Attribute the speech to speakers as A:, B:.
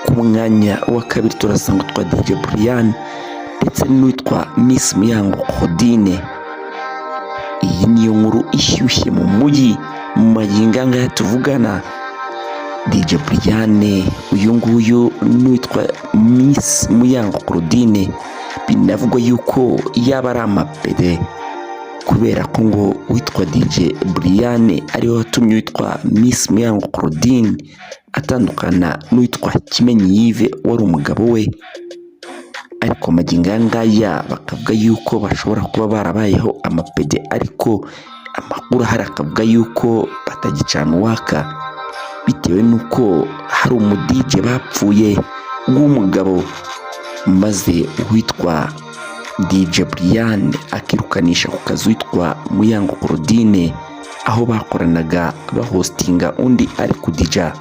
A: Ku mwanya wa kabiri turasanga utwa DJ Brian ndetse n'uwitwa Miss Muyango Claudine. Iyi niyo nkuru ishyushye mu mujyi mu magingo aya ngaya tuvugana. DJ Brian uyu nguyu n'uwitwa Miss Muyango Claudine binavugwa yuko yaba ari amapede, kubera ko ngo uwitwa DJ Brian ariwe watumye uwitwa Miss Muyango Claudine atandukana n'uwitwa Kimenyi Yves wari umugabo we. Ariko magingo aya ngaya bakavuga yuko bashobora kuba barabayeho amapede, ariko amakuru ahari akavuga yuko batagicana uwaka bitewe n'uko hari umu DJ bapfuye w'umugabo, maze uwitwa DJ Brian akirukanisha ku kazi witwa Muyango Claudine aho bakoranaga bahostinga undi ari kudija.